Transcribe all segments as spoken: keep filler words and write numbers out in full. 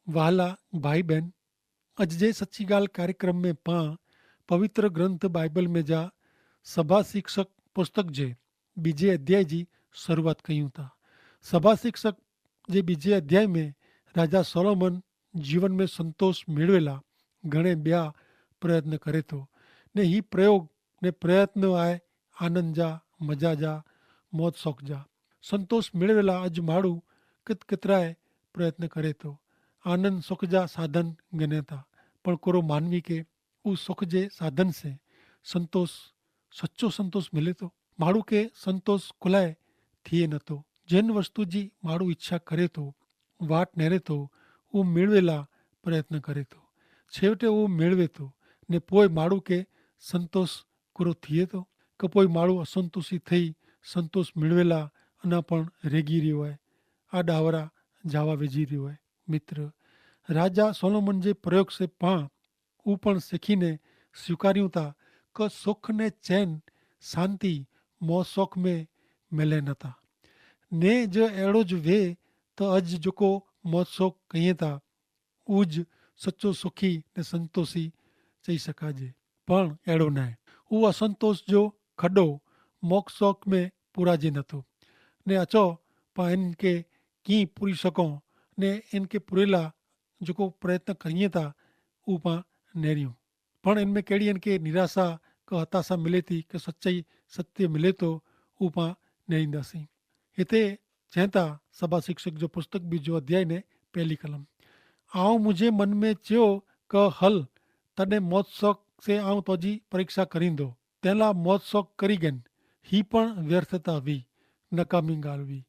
વહાલા ભાઈ બહેન, અજ જે સચ્ચી ગાલ કાર્યક્રમ મેં પાં પવિત્ર ગ્રંથ બાઈબલ મેં જા સભા શિક્ષક પુસ્તક જે બીજે અધ્યાય જી શરૂઆત કહ્યું તા. સભા શિક્ષક જે બીજે અધ્યાય મેં રાજા સોલોમન જીવન મેં સંતોષ મેળવેલા ઘણે બ્યા પ્રયત્ન કરે તો, ને હી પ્રયોગ ને પ્રયત્ન આય આનંદ જા, મજા જા, મોજ શોખ જા. સંતોષ મેળવેલા અજ માડૂ કિત કિતરાય પ્રયત્ન કરે તો, આનંદ શોખ જા સાધન ગને તા, પણ કોરો માનવી કે ઉસ સુખ જે સાધન સે સંતોષ, સચો સંતોષ મિલે તો? માડૂ કે સંતોષ કુલાએ થિયે નતો. જેન વસ્તુ જી માડૂ ઇચ્છા કરે તો, વાટ નેરે તો, ઉ મેળવેલા પ્રયત્ન કરે તો, છેવટે ઉ મેળવે તો, ને પોય માડૂ કે સંતોષ કુરો થિયે તો? કે પોય માડૂ અસંતોષી થઈ સંતોષ મેળવેલા અના પણ રેગી રહ્યો હૈ, આ ડાવરા જાવા વેજી રહ્યો હૈ. મિત્ર, રાજા સોલોમન જે પ્રયોગ સે પાં ઉપણ શીખીને સ્વીકાર્યું તા કે સુખ ને ચેન, શાંતિ મોસોખ મેં મેલે નતા. ને જે એડો જ વે તો અજ જોકો મોસોખ કહિયે તા ઉજ સચો સુખી ને સંતોષી ચહી શકાજે. પણ એડો નાય. ઉ અસંતોષ જો ખડો મોસોખ મેં પૂરા જે નતો. ને અચો પા એન કે કી પૂરી શકો, ને એન કે પૂરેલા જોકો પ્રયત્ન કરિયે તા ઉપા નેર્યું. પણ એન મેં કેડી એન કે નિરાશા કે હતાશા મિલે તી કે સચ્ચાઈ સત્ય મિલે તો ઉપા નેરીંદા સી. હેતા ચેંતા સભા શિક્ષક જો પુસ્તક બીજો અધ્યાય ને પહેલી કલમ, આઉં મુઝે મન મેં ચ્યો કે હલ તને મોત્સોક સે આઉં તોજી પરીક્ષા કરીંદો. તેલા મોત્સોક કરી ગેન હી પણ વ્યર્થતા વી, નકામી ગાલ વી.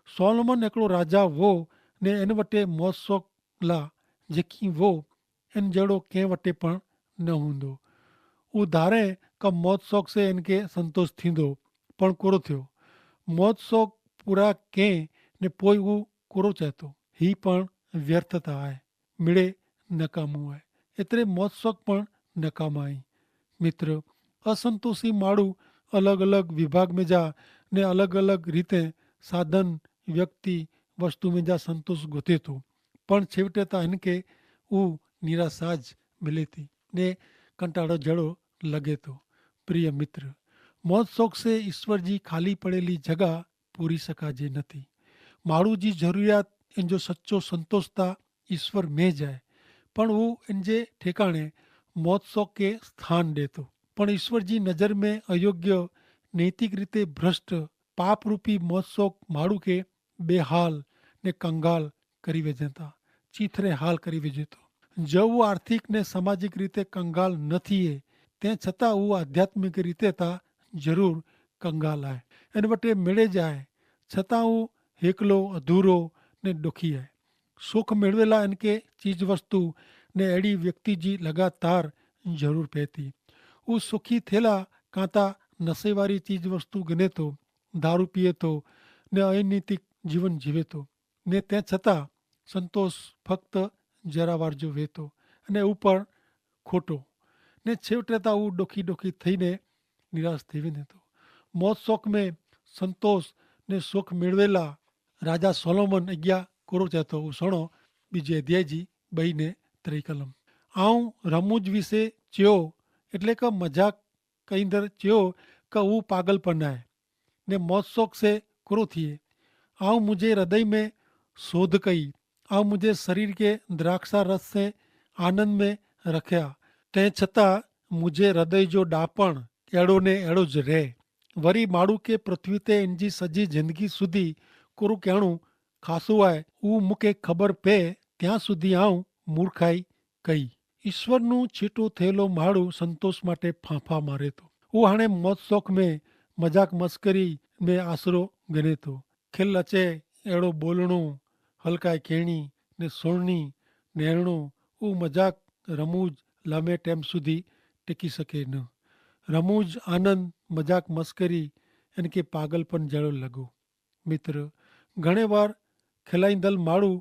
સોલોમન એકડો રાજા વો ને એન વટે મોત્સોક લા જેકી વો એન જેડો કેહ વટે પણ ન હુંદો. ઉ ધારે કા મોત્સોક સે એન કે સંતોષ થીંદો, પણ કોરો થ્યો? મોત્સોક પૂરા કેહ ને પોય ઉ કોરો ચેતો? હી પણ વ્યર્થતા આય. મિડે નકામુ આય. એતરે મોત્સોક પણ નકામા આઈ. મિત્ર, અસંતોષી માડૂ અલગ અલગ વિભાગ મેં જા ને અલગ અલગ રીતે સાધન વ્યક્તિ વસ્તુ મેં જા સંતોષ ગોતે તો, પણ છેવટે તા હન કે ઉ નિરાશા જ મિલે તી ને કંટાળો જેડો લગે તો. પ્રિય મિત્ર, મોત્સોક સે ઈસ્વર જી ખાલી પડેલી જગા પૂરી સકાજે નથી. માડૂ જી જરૂરિયાત એન જો સચો સંતોષ તા ઈસ્વર મેં જાય, પણ ઉ એન જે ઠેકાણે મોત્સોક કે સ્થાન દેતો. પણ ઈસ્વર જી નજર મેં અયોગ્ય, નૈતિક રીતે ભ્રષ્ટ, પાપરૂપી મોત્સોક માડૂ કે બેહાલ ને કંગાલ કરી વેજેતા, ચીથરે હાલ કરી વેજેતો. જો ઉ આર્થિક ને સામાજિક રીતે કંગાલ ન થિયે, તે છતાં ઉ આધ્યાત્મિક રીતે તા જરૂર કંગાલ આય. એન વટે મેળે જાય, છતાં ઉ હેકલો, અધૂરો ને દુખી આય. સુખ મેળવેલા એન કે ચીજવસ્તુ ને એડી વ્યક્તિ જી લગાતાર જરૂર પૈતી. ઉસ સુખી થેલા કાંતા નસેવારી ચીજવસ્તુ ગને તો, દારૂ પીએ તો ને અનૈતિક જીવન જીવે તો, ને તે છતાં સંતોષ ફક્ત જરાવાર જો વેતો અને ઉપર ખોટો, ને છેવટે તા ઉં ડોખી ડોખી થઈને નિરાશ થેવી નેતો. મોત શોખ મેં સંતોષ ને શોખ મેળવેલા રાજા સોલોમન અજ્ઞા કોરો ચેતો ઉસણો બીજે અધ્યાય જી બઈ ને ત્રિકલમ. આઉં રમૂજ વિશે ચ્યો, એટલે કે મજાક કઈંદર ચ્યો કે ઉં પાગલ પણ નાય ને મોત શોખ સે કોરો થિયે. આઉં મુઝે હૃદય મેં શોધ કઈ, આઉં મુઝે શરીર કે દ્રાક્ષા રસ સે આનંદ મેં રખ્યા. તે છતાં મુઝે હૃદય જો ડાપણ એડો ને એડો જ રહે. વરી માડૂ કે પૃથ્વી તે એનજી સજી જિંદગી સુધી કોરો કહેણું ખાસું આય ઉં મુકે ખબર પે ત્યાં સુધી આઉં મૂર્ખાઈ કઈ. ઈસ્વરનું છીટું થયેલો માડૂ સંતોષ માટે ફાંફા મારે તો. ઉં હણે મોત શોખ મેં મજાક મસ્કરી મેં આશરો ગને તો. ખેલ અચે એડો બોલણું, હલકાઈ કહેણી ને સોણની નેરણું, ઉં મજાક રમૂજ લામે ટેમ સુધી ટેકી શકે ન. રમૂજ આનંદ મજાક મસ્કરી એન કે પાગલ પણ જેડો લગો. મિત્ર, ઘણે વાર ખેલાઈંદલ માડૂ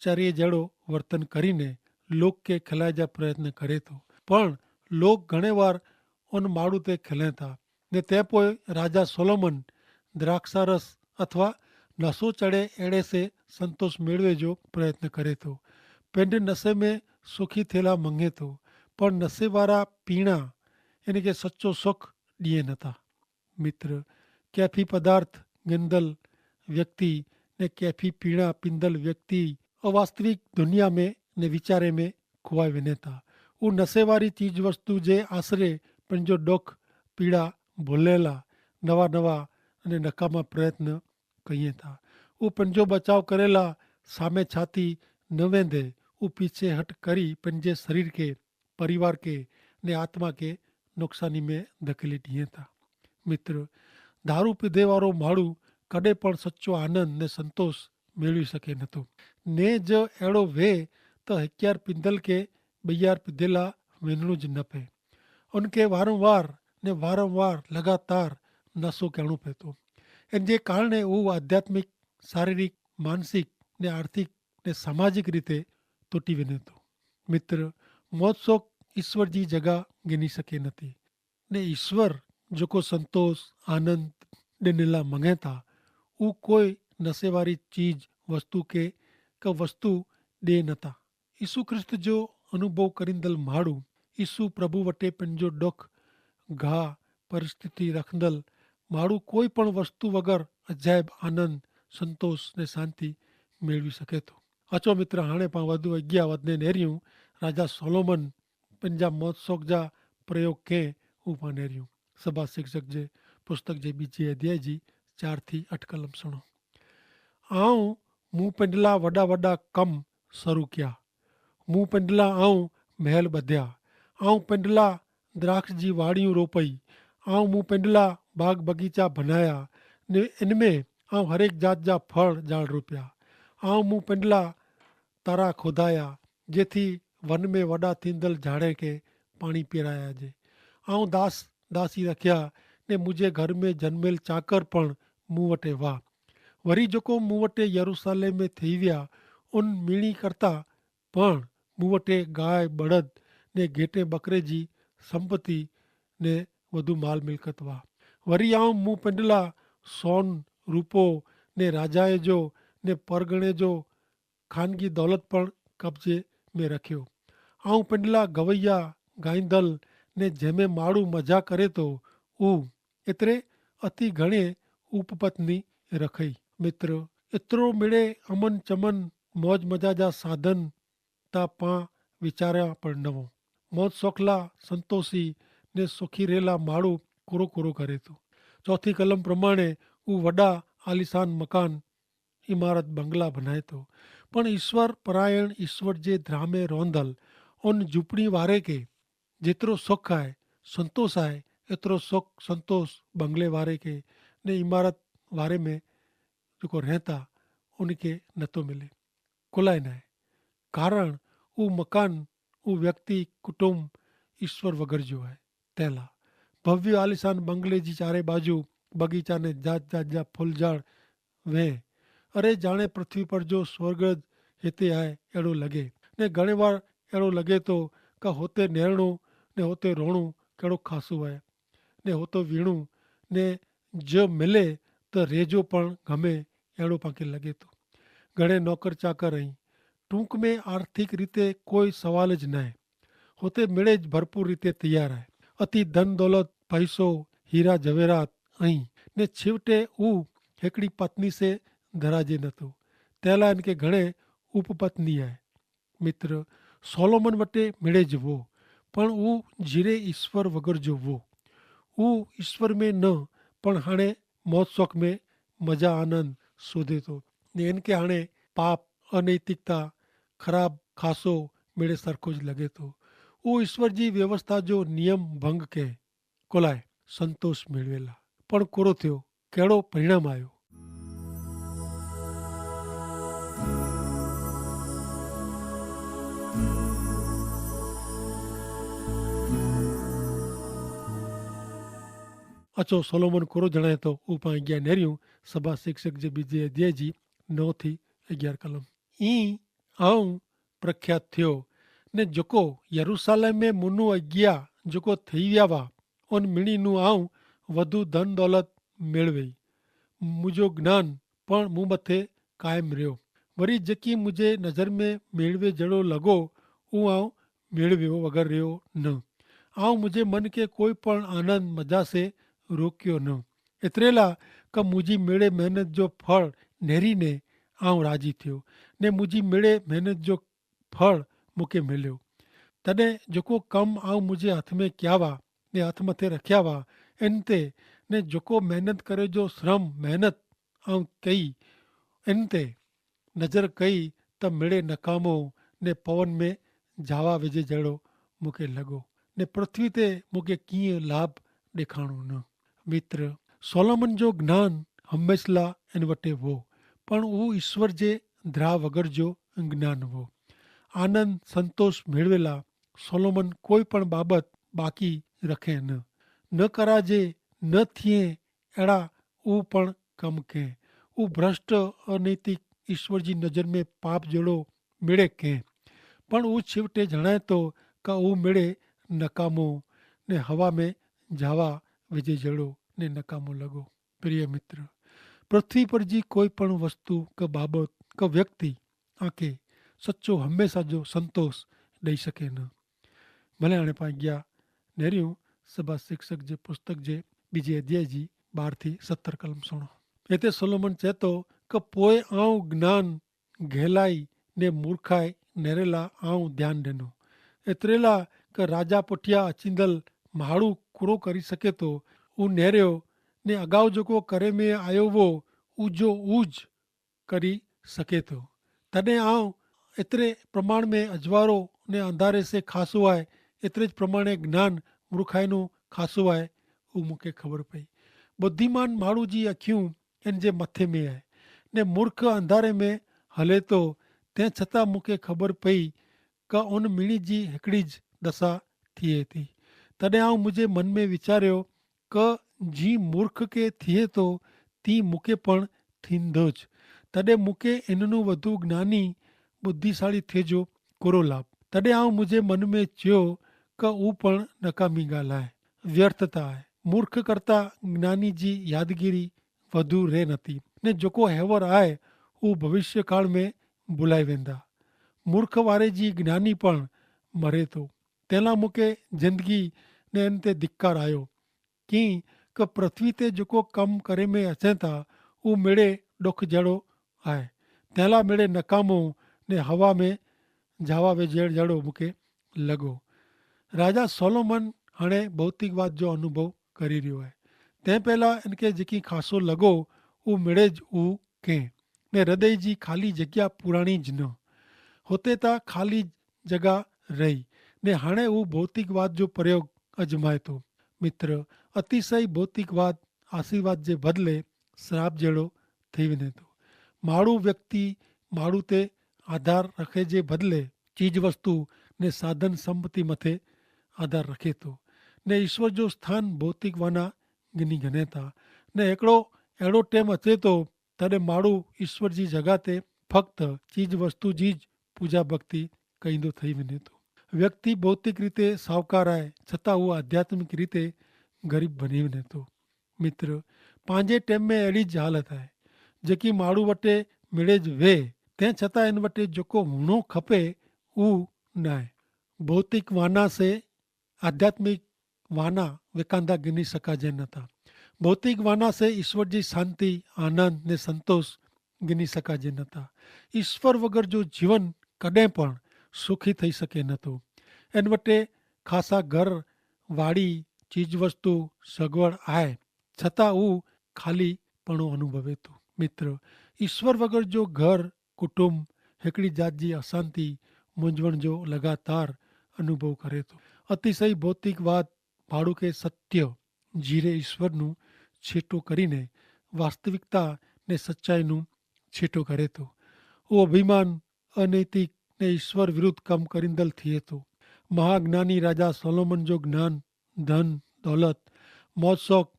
ચારિયે જેડો વર્તન કરીને લોક કે ખેલાઈ જા પ્રયત્ન કરે તો, પણ લોક ઘણે વાર ઉન માડૂ તે ખેલે થા. ને તે પોય રાજા સોલોમન દ્રાક્ષારસ અથવા નસો ચડે એડે સે સંતોષ મેળવે જો પ્રયત્ન કરે તો. પેંધ નસે મેં સોખી થેલા મંગે તો, પણ નસે વારા પીણા એન કે સચો સોખ દિયે નતા. મિત્ર, કૈફી પદાર્થ ગેંદલ વ્યક્તિ ને કૈફી પીણા પીંદલ વ્યક્તિ અવાસ્તવિક દુનિયા મેં ને વિચારે મેં ખોવાઈ વેને તા. ઉહ નસે વારી ચીજ વસ્તુ જે આશરે પંજો ડોખ પીડા ભોલેલા નવા નવા અને નકામા પ્રયત્ન કહિએ તા. ઉહ પંજો બચાવ કરેલા સામે છાતી ન વેંધે. ઉહ પીછે હટ કરી પંજે શરીર કે પરિવાર કે ને આત્મા કે નુકસાની મેં ધકેલી દિયે તા. મિત્ર, ધારૂ પીધે વારો માડૂ કડે પણ સચો આનંદ ને સંતોષ મેળવી શકે નતો. ને જો એડો વે તો હેક્યાર પીંધલ કે બૈયાર પીધેલા વેનણું જ ન પે. ઉનકે વારંવાર ને વારંવાર લગાતાર નસો કહેણું પેતો. એન જે કારણે ઉહ આધ્યાત્મિક, શારીરિક, માનસિક ને આર્થિક ને સામાજિક રીતે તૂટી વેને તો. મિત્ર, મોજશોખ ઈસ્વર જી જગા ગિની શકે નથી. ને ઈસ્વર જોકો સંતોષ, આનંદ દેનેલા મંગેતા ઉહ કોઈ નસેવારી ચીજ વસ્તુ કે કે વસ્તુ દે નતા. ઈસુ ખ્રિસ્ત જો અનુભવ કરીંદલ માડૂ ઈસુ પ્રભુ વટે પંજો ડોખ ઘા પરિસ્થિતિ રખંદલ માડૂ કોઈ પણ વસ્તુ વગર અજાયબ આનંદ, સંતોષ ને શાંતિ મેળવી શકે તો. અચો મિત્ર, હાણે પાં વધુ અજ્ઞાવત ને નેર્યું રાજા સોલોમન પંજા મોજશોખ જા પ્રયોગ કે ઉપા નેર્યું. સભા શિક્ષક જે પુસ્તક જે બીજી અધ્યાય જી ચાર થી અઠ કલમ સુણો. આઉં મું પેંડલા વડા વડા કમ સરુ ક્યા. મું પેંડલા આઉં મહેલ બધ્યા. આઉં પેંડલા દ્રાક્ષ જી વાડિયું રોપઈ. આઉં મું પેંડલા બાગ બગીચા ભનાયા. ને એનમે આઉં હરેક જાત જા ફળ જાળ રોપ્યા. આઉં મું પેંડલા તરા ખોધાયા જેથી વન મેં વડા થીંદલ જાડ઼ે કે પાણી પીરાયા જે. આઉં દાસ દાસી રખ્યા ને મુઝે ઘર મેં જન્મેલ ચાકર પણ મું વટે વાહ. વરી જોકો મું વટે યરૂસાલેમ મેં થઈ વ્યા ઉન મિણી કરતા પણ મું વટે ગાય બડદ ને ગેટે બકરે જી સંપત્તિ ને વધુ માલ મિલકત વાહ. વરી આઉં મું પેંડલા સોન રૂપો ને રાજાએ જો ને પરગણે જો ખાનગી દોલત પણ કબજે મેં રખ્યો. આઉં પેંડલા ગવૈયા ગાઈંદલ ને જેમે માડૂ મજા કરે તો ઉહ એતરે અતિ ઘણે ઉપપત્ની રખઈ. મિત્ર, એતરો મેળે અમન ચમન મોજ મજા જા સાધન તા પાં વિચાર્યા પણ નવો. મોજ સોખલા સંતોષી ને સોખી રહેલા માડૂ કોરો કોરો કરે તો. ચોથી કલમ પ્રમાણે ઉં વડા આલિશાન મકાન ઇમારત બંગલા ભનાય તો. પણ ઇશ્વર પરાયણ ઇશ્વર જે ધ્રામે રોંધલ ઉન જુપણી વારે કે જેતરો સોખ આય સંતોષ આય એતરો સોખ સંતોષ બંગલે વારે કે ને ઇમારત વારે મેં જોકો રહેતા ઉનકે નતો મિલે. કોલાઈ નાય. કારણ ઉં મકાન ઉં વ્યક્તિ કુટુંબ ઇશ્વર વગર જો આય. તેલા ભવ્ય આલિશાન બંગલે જી ચારે બાજુ બગીચાને જાત જાત જા ફુલજાડ વહેં. અરે જાણે પૃથ્વી પર જો સ્વર્ગ જ હેતે આય એડો લગે. ને ઘણે વાર એડો લગે તો કે હોતે નેરણું ને હોતે રોણું કેડો ખાસું આય. ને હોતો વીણું ને જો મિલે તો રેજો પણ ગમે એડો પાંકે લગે તો. ઘણે નોકર ચાકર અહીં ટૂંક મેં આર્થિક રીતે કોઈ સવાલ જ નાય. હોતે મેળે જ ભરપૂર રીતે તૈયાર આય. અતિ ધન દોલત પૈસો હીરા જવેરાત અહીં ને છેવટે ઉં હેકડી પત્ની સે ધરાજે નતો. તેલા એનકે ઘણે ઉપપત્ની આય. મિત્ર, સોલોમન વટે મેળે જ વો પણ ઉં જીરે ઇશ્વર વગર જો વો. ઉં ઇશ્વર મેં ન પણ હાણે મોજશોખ મેં મજા આનંદ શોધે તો. ને એનકે હાણે પાપ અનૈતિકતા ખરાબ ખાસો મેળે સરખો જ લગે તો. ઉં ઇશ્વર જી વ્યવસ્થા જો નિયમ ભંગ કે કોલાએ સંતોષ મેળવેલા. પણ કોરો થયો? કેડો પરિણામ આયો? અચો સોલોમન કોરો જણાયતો? ઉપાય અગિયા નેર્યું સભા શિક્ષક જે બીજે અધ્યાય જી નવ થી અગિયાર કલમ. ઈ આઉં પ્રખ્યાત થયો ને જોકો યરૂસાલેમ મેં મુનું અગિયા જોકો થઈ વ્યાવા ઉન મિણી નું આઉં વધુ ધન દોલત મેળવે. મુજો જ્ઞાન પણ મું મતે કાયમ રહ્યો. વરી જેકી મુઝે નજર મેં મેળવે જેડો લગો, ઉં આઉં મેળવ્યો વગર રહ્યો ન. આઉં મુઝે મન કે કોઈ પણ આનંદ મજા સે રોક્યો ન. એતરેલા કે મુઝે મેળે મહેનત જો ફળ નેરી ને આઉં રાજી થયો, ને મુઝે મેળે મહેનત જો ફળ મુકે મેલ્યો. તદે જોકો કમ આઉં મુઝે હાથ મેં ક્યાવા ને હાથ મતે રખ્યાવા, એન તે ને જોકો મહેનત કરે જો શ્રમ મહેનત આઉં કઈ એન તે નજર કઈ, તો મેળે નકામો ને પવન મેં જાવા વેજે જેડો મુકે લગો, ને પૃથ્વી તે મુકે કિંય લાભ દેખાણો ન. મિત્ર, સોલોમન જો જ્ઞાન હમેંશલા એન વટે વો, પણ ઉ ઈસ્વર જે દ્રા વગર જો જ્ઞાન વો. આનંદ સંતોષ મેળવેલા સોલોમન કોઈ પણ બાબત બાકી રખે ન. ન કરાજે ન થિયે એડા ઉ પણ કમ કહેં. ઉ ભ્રષ્ટ અનૈતિક ઈસ્વર જી નજર મેં પાપ જેડો મેળે કહેં. પણ ઉ છેવટે જણાયતો કા ઉ મેળે નકામો ને હવા મેં જાવા વેજે જેડો ને નકામો લગો. પ્રિય મિત્ર, પૃથ્વી પર જી કોઈ પણ વસ્તુ કે બાબત કે વ્યક્તિ આંકે સચો હમેંશા જો સંતોષ દઈ શકે ન. ભલે આણે પાં ગ્યા નેર્યું સભા શિક્ષક જે પુસ્તક જે બીજે અધ્યાય જી બાર થી સત્તર કલમ સુણો. એતે સોલોમન ચેતો કે પોય આઉં જ્ઞાન ગેલાઈ ને મૂર્ખાઈ નેરેલા આઉં ધ્યાન દેનો. એતરેલા કે રાજા પઠિયા અચિંદલ માડૂ કુરો કરી શકેતો ઉ નેર્યો, ને અગાઉ જોકો કરે મેં આયો વો ઉજો ઉજ કરી શકેતો. તદે આઉં એતરે પ્રમાણ મેં અજવારો ને અંધારે સે ખાસો આય, એતરે જ પ્રમાણે જ્ઞાન મૂર્ખાઈનું ખાસો આય. ઉ મુકે ખબર પઈ. બુદ્ધિમાન માડૂ જી અખ્યું એન જે મતે મેં આય, ને મૂર્ખ અંધારે મેં હલે તો. તે છતાં મુકે ખબર પઈ કે ઉન મિણી જી હેકડી જ દસા થિયે તી. તદે આઉં મુઝે મન મેં વિચાર્યો કે જી મૂર્ખ કે થિયે તો તી મુકે પણ થીંધો જ. તદે મુકે એનનું વધુ જ્ઞાની બુદ્ધિશાળી થે જો કોરો લાભ. તદે આઉં મુઝે મન મેં ચ્યો કે ઉ પણ નકામી ગાલ આય, વ્યર્થતા આય. મૂર્ખ કરતા જ્ઞાની જી યાદગીરી વધુ રહે નથી, ને જોકો હેવર આય ઉ ભવિષ્યકાળ મેં ભુલાઈ વેંદા. મૂર્ખવારે જી જ્ઞાની પણ મરે તો. તેલા મુકે જિંદગી ને એન તે ધિક્કાર આયો. કિંક પૃથ્વી તે જોકો કમ કરે મેં અચેતા ઉ મેળે ડોખ જેડો આય. તેલા મેળે નકામો ને હવા મેં જાવા વેજેડ જેડો મુકે લગો. રાજા સોલોમન હણે ભૌતિકવાદ જો અનુભવ કરી રહ્યો આય. તે પહેલા એનકે જેકી ખાસો લગો ઉ મેળે જ ઉ કે ને હૃદય જી ખાલી જગ્યા પુરાણી જ ન હોતે તા ખાલી જગા રહી. ને હણે ઉ ભૌતિકવાદ જો પ્રયોગ અજમાયતો. મિત્ર, અતિશય ભૌતિકવાદ આશીર્વાદ જે બદલે શ્રાપ જેડો થઈ વેને તો. માડૂ વ્યક્તિ માડૂ તે આધાર રખે જે બદલે ચીજવસ્તુ ને સાધન સંપત્તિ મતે આધાર રખે તો. ને ઈશ્વર જો સ્થાન ભૌતિકવાના ગિની ગને તા. ને એકડો એડો ટેમ અચે તો તદે માડૂ ઈશ્વર જી જગા તે ફક્ત ચીજવસ્તુ જી જ પૂજા ભક્તિ કઈંદો થઈ વેને તો. વ્યક્તિ ભૌતિક રીતે સાવકાર આય છતાં ઉ આધ્યાત્મિક રીતે ગરીબ બની વેને તો. મિત્ર, પાંજે ટેમ મેં એડી જ હાલત આય. જેકી માડૂ વટે મેળે જ વે તે છતાં એન વટે જોકો હુણો ખપે ઉ નાય. ભૌતિક વાના સે આધ્યાત્મિક વાના વેકાંદા ગિની સકાજે નતા. ભૌતિક વાના સે ઈશ્વર જી શાંતિ, આનંદ ને સંતોષ ગિની સકાજે નતા. ઈશ્વર વગર જો જીવન કદે પણ સુખી થઈ શકે નતો. એન વટે ખાસા ઘર, વાડી, ચીજવસ્તુ, સગવડ આય છતાં ઉ ખાલી પણો અનુભવે તો. મિત્ર, ઈશ્વર વગર જો ઘર કુટુંબ હેકડી જાત જી અશાંતિ, મુંજવણ જો લગાતાર અનુભવ કરે તો. અતિશય ભૌતિકવાદ ભાડૂ કે સત્ય જીરે ઈશ્વરનું છેટો કરીને વાસ્તવિકતા ને સચ્ચાઈનું છેટો કરે તો. ઓ અભિમાન, અનૈતિક ને ઈશ્વર વિરુદ્ધ કમ કરીંદલ થિયે તો. મહાજ્ઞાની રાજા સોલોમન જો જ્ઞાન, ધન, દોલત, મોજશોખ,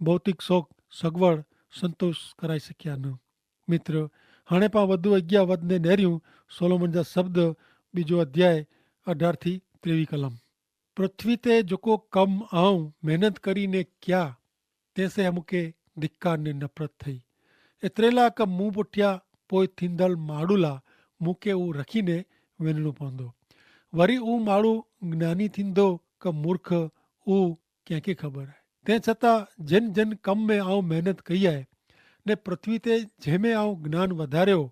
ભૌતિક શોખ, સગવડ સંતોષ કરાઈ શક્યા ન. મિત્ર, હણે પાં વધુ અજ્ઞાવત ને નેર્યું સોલોમન જા શબ્દ, બીજો અધ્યાય, અઢાર થી ત્રેવી કલમ. પૃથ્વી તે જોકો કમ આઉં મહેનત કરીને ક્યા, તેસે હમકે ધિક્કાર ને નફરત થઈ. એતરેલા કે મું પુઠ્યા પોય થીંદલ માડૂલા મુકે ઉં રખીને વેનણો પોંદો. વરી ઉં માડૂ જ્ઞાની થીંદો કે મૂર્ખ, ઉં કેંકે ખબર હૈ. તે છતાં જેન જેન કમ મેં આઉં મહેનત કઈ હૈ ને પૃથ્વી તે જેમે આઉં જ્ઞાન વધાર્યો,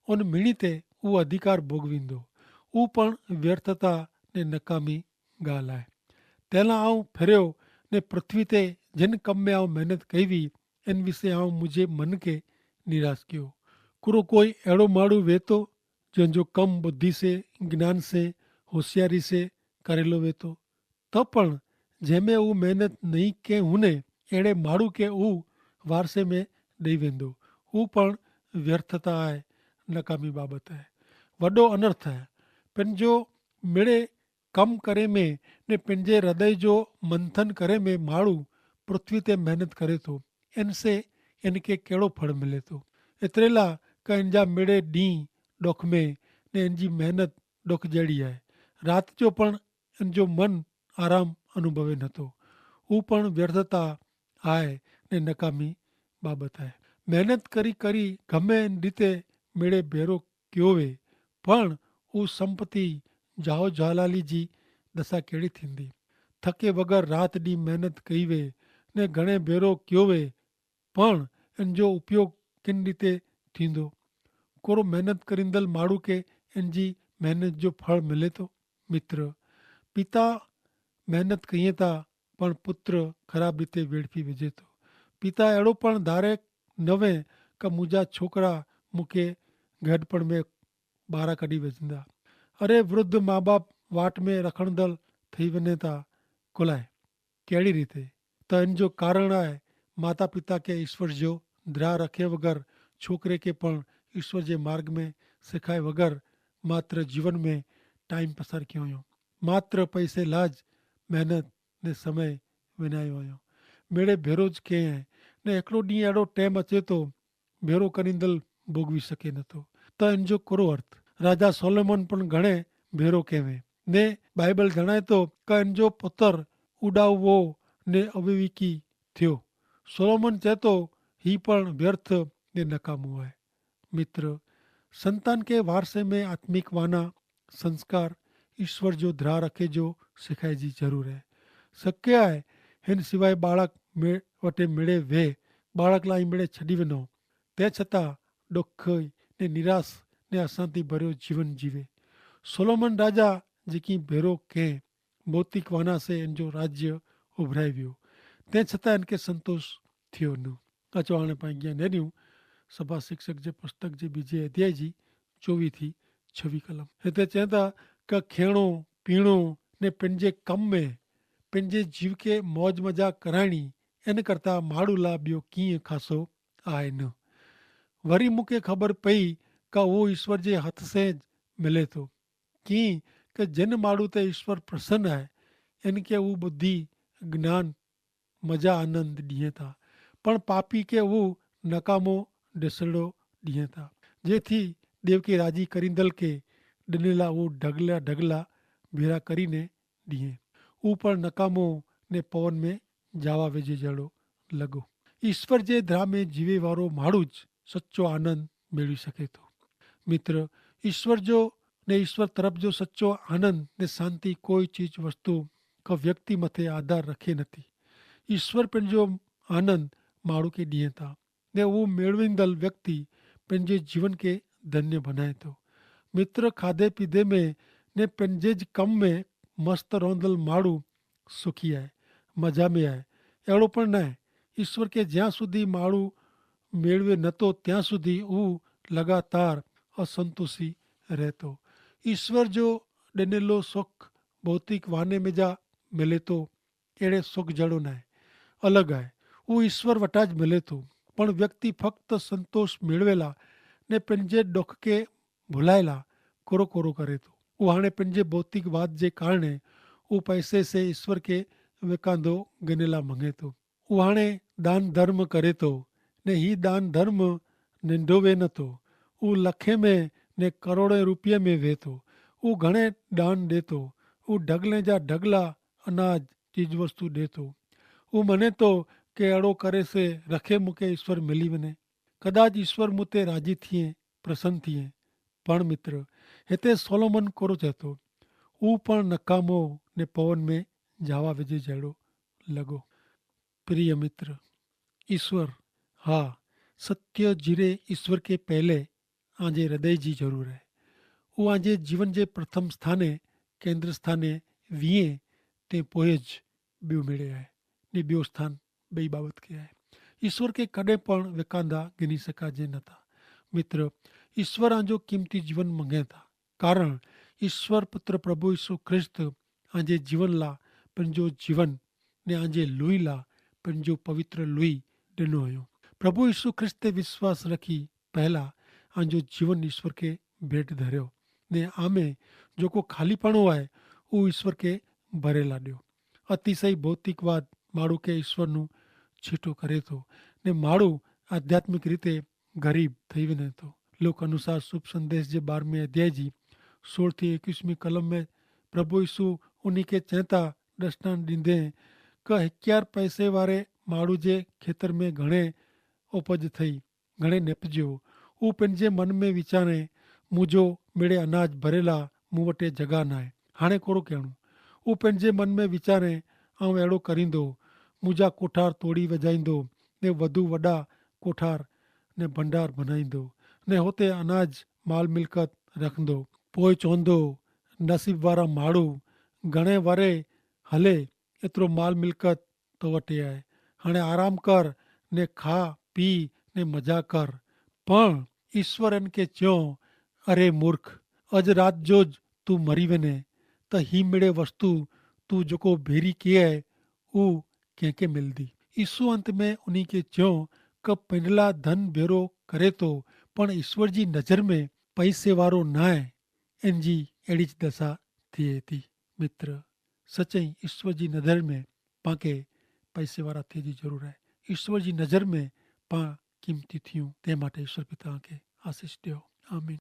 ઉન મિણી તે ઉં અધિકાર ભોગવીંદો. ઉં પણ વ્યર્થતા ને નકામી ગાલ આય. તેલા આઉં ફેર્યો ને પૃથ્વી તે જેન કમ મેં આઉં મહેનત કઈ વી, એન વિશે આઉં મુઝે મન કે નિરાશ કયો. કુરો કોઈ એડો માડૂ વેતો જેન જો કમ બુદ્ધિ સે, જ્ઞાન સે, હોશિયારી સે કરેલો વેતો? તો પણ જેમે ઉં મહેનત નહીં કે હુને એડે માડૂ કે ઉં વારસે મેં દઈ વેંદો, ઉં પણ વ્યર્થતા આય, નકામી બાબત આય, વડો અનર્થ આય. પેનજો મેડે કમ કરે મેં ને પેનજે હૃદય જો મંથન કરે મેં માડૂ પૃથ્વી તે મહેનત કરે તો એન સે એન કે કેડો ફળ મિલે તો? એતરેલા કે એન જા મેડે દી ડોખ મેં ને એન જી મહેનત ડોખ જેડી આય. રાત જો પણ એન જો મન આરામ અનુભવે નતો. ઉપણ વ્યર્થતા આય ને નકામી બાબત આય. મહેનત કરી કરી ગમે રીતે મેળે ભેરો ક્યોવે, પણ ઉસ સંપત્તિ જાઓ જાલાલી જી દશા કેડી થીંદી? થકે વગર રાત દી મહેનત કઈ વે ને ઘણે ભેરો ક્યોવે, પણ એન જો ઉપયોગ કિન રીતે થીંદો? કોરો મહેનત કરીંદલ માડૂ કે એન જી મહેનત જો ફળ મિલે તો? મિત્ર, પિતા મહેનત કહિયે તા પણ પુત્ર ખરાબ રીતે વેડફી વેજે તો. પિતા એડો પણ ધારે નવે કે મુજા છોકરા મુકે ગેડપણ મેં બારા કડી વેજંદા. અરે વૃદ્ધ મા બાપ વાટ મેં રખણદલ થઈ વેને તા કોલાએ? કેડી રીતે? તો એન જો કારણ આય માતા પિતા કે ઈશ્વર જો દ્રાહ રખે વગર છોકરે કે પણ ઈશ્વર જે માર્ગ મેં સિખાય વગર માત્ર જીવન મેં ટાઈમ પસાર ક્યો યો. માત્ર પૈસે લાજ મહેનત ને સમય વિનાયો આયો. મેળે ભેરો જ કહેં હૈ ને એકડો દી એડો ટેમ અચેતો ભેરો કરીંદલ ભોગવી શકે નતો. તો એન જો કરો અર્થ? રાજા સોલોમન પણ ઘણે ભેરો કહેવે ને બાઈબલ જણાયતો કે એન જો પુતર ઉડાવવો ને અવિવેકી થયો. સોલોમન ચેતો હી પણ વ્યર્થ ને નકામો હૈ. મિત્ર, સંતાન કે વારસે મેં આત્મિક વાના સંસ્કાર ઈશ્વર જો ધ્રા રખે જો સિખાઈ જી જરૂર હૈ. શક્ય હૈ હેન સિવાય બાળક વટે મેળે વહે, બાળક લાઈ મેળે છડી વનો, તે છતાં ડોખય ને નિરાશ ને અસાંતિ ભર્યો જીવન જીવે. સોલોમન રાજા જેકી ભેરો કહેં ભૌતિક વાના સે એન જો રાજ્ય ઉભરાઈ વ્યો, તે છતાં એન કે સંતોષ થયો ન. અચો આણે પાં જ્ઞાન હેર્યું સભા શિક્ષક જે પુસ્તક જે બીજે અધ્યાય જી ચોવી થી છવી કલમ હેતા ચેતા કે ખેણો પીણો ને પેનજે કમ મેં પેનજે જીવ કે મોજ મજા કરાણી એન કરતા માડૂલા બ્યો કિંય ખાસો આય ન. વરી મુકે ખબર પઈ કે ઉસ ઈશ્વર જે હથ સે જ મિલે તો. કિંય કે જેન માડૂ તે ઈશ્વર પ્રસન આય એન કે ઉસ બધી જ્ઞાન મજા આનંદ દિયે થા, પણ પાપી કે ઉસ નકામો ઢેસડો દિયે થા. જેથી દેવ કે રાજી કરીંદલ કે ડનેલા ઉસ ઢગલા ઢગલા ભેરા કરીને દિયે. ઉસ પણ નકામો ને પવન મેં જાવા વેજે જેડો લગો. ઈસ્વર જે ધ્રામે જીવે વારો માડૂ જ સચો આનંદ મેળવી શકે તો. મિત્ર, ઈસ્વર જો ને ઈસ્વર તરફ જો સચો આનંદ ને શાંતિ કોઈ ચીજ વસ્તુ કો વ્યક્તિ મતે આધાર રખે નથી. ઈસ્વર પેનજો આનંદ માડૂ કે દિયે થા ને ઉસ મેળવીંદલ વ્યક્તિ પેનજે જીવન કે ધન્ય ભનાય તો. મિત્ર, ખાધે પીધે મેં ને પેનજે જ કમ મેં મસ્ત રોંધલ માડૂ સુખી આય, મજા મેં આય. એડો પણ નાય, ઈસ્વર કે જ્યાં સુધી માડૂ મેળવે નતો ત્યાં સુધી ઉસ લગાતાર અસંતોષી રહેતો. ઈસ્વર જો ડેનેલો સુખ ભૌતિક વાને મેં જા મેલેતો એડે સુખ જડો નાય, અલગ આય. ઉસ ઈસ્વર વટા જ મેલેતો. પણ વ્યક્તિ ફક્ત સંતોષ મેળવેલા ને પેનજે ડોખ કે ભુલાયેલા કોરો કોરો કરે તો. ઉહાણે પેનજે ભૌતિક વાદ જે કારણે ઉહ પૈસે સે ઈસ્વર કે વેકાંદો ગનેલા મંગે તો. ઉહાણે દાન ધર્મ કરે તો, ને હી દાન ધર્મ નેંધો વે નતો. ઉહ લખે મેં ને કરોડે રૂપિયે મેં વેતો. ઉહ ઘણે દાન દેતો. ઉહ ઢગલે જા ઢગલા અનાજ ચીજવસ્તુ દેતો. ઉહ મને તો કે એડો કરે સે રખે મુકે ઈસ્વર મેલી વને. કદાચ ઈસ્વર મુતે રાજી થિયે, પ્રસન્ન થિયે. પણ મિત્ર, હેતા સોલોમન કોરો ચેતો, ઉપણ નકામો ને પવન મેં જાવા વિજે જેડો લગો. પ્રિય મિત્ર, ઈસ્વર, હા, સત્ય જીરે ઈસ્વર કે પહેલે આજે હૃદય જી જરૂર હૈ. ઉ આજે જીવન જે પ્રથમ સ્થાને, કેન્દ્રસ્થાને વિયે, તે પોય જ બ્યુ મેળે હૈ. ને બ્યુ સ્થાન બઈ બાબત કે હૈ. ઈસ્વર કે કદે પણ વેકાંદા ગિની સકાજે નતા. મિત્ર, ઈસ્વર આજો કિંમતી જીવન મંગે થા. કારણ ઈસ્વર પુત્ર પ્રભુ ઈસુ ખ્રિસ્ત આજે જીવન લા પન જો જીવન ને આજે લુઈ લા પન જો પવિત્ર લુઈ દેનો હૈ. પ્રભુ ઈસુ ખ્રિસ્ત તે વિશ્વાસ રખી પહેલા આજો જીવન ઈસ્વર કે ભેટ ધર્યો, ને આમે જોકો ખાલી પાણો આય ઉ ઈસ્વર કે ભરેલા દ્યો. અતિશય ભૌતિકવાદ માડૂ કે ઈસ્વરનું છીટો કરે તો, ને માડૂ આધ્યાત્મિક રીતે ગરીબ થઈ વેને તો. લોક અનુસાર શુભ સંદેશ જે બારમે અધ્યાય જી સોળ થી એકવીસમી કલમ મેં પ્રભુ ઈસુ ઉની કે ચેંતા દર્શનાન દીધે, કે હિક્યાર પૈસે વારે માડૂ જે ખેતર મેં ઘણે ઉપજ થઈ, ઘણે નેપજ્યો. ઉપને જે મન મેં વિચારે, મુજો મેળે અનાજ ભરેલા મુવટે જગા નાય. હાણે કોરો કહેણું? ઉપને જે મન મેં વિચારે, આઉં એડો કરીંદો, મુજા કોઠાર તોડી વજાઈંદો, ને વધુ વડા કોઠાર ને ભંડાર ભનાઈંદો, ને હોતે અનાજ માલ મિલકત રખંદો. પોય ચોંદો, નસીબ વારા માડૂ ઘણે વરે હલે એતરો માલ મિલકત તો વટે આય. હાણે આરામ કર, ને ખા પી ને મજા કર. પણ ઈસ્વર એન કે ચ્યો, અરે મૂર્ખ, અજ રાત જો જ તું મરી વેને, તો હી મેળે વસ્તુ તું જોકો ભેરી કે આય ઉ કેંકે મિલદી? ઈસુ અંત મેં ઉની કે ચ્યો, કે પેંડલા ધન ભેરો કરે તો, પણ ઈસ્વર જી નજર મેં પૈસે વારો નાય. એન જી એડી જ દસા થિયે તી. મિત્ર, સચ્ચે ઈસ્વર જી નજર મેં પાંકે પૈસે વારા થિયે જી જરૂર હૈ. ઈસ્વર જી નજર મેં પાં કિંમતી થિયું. તે માટે ઈસ્વર પિતા કે આશીસ દ્યો. આમીન.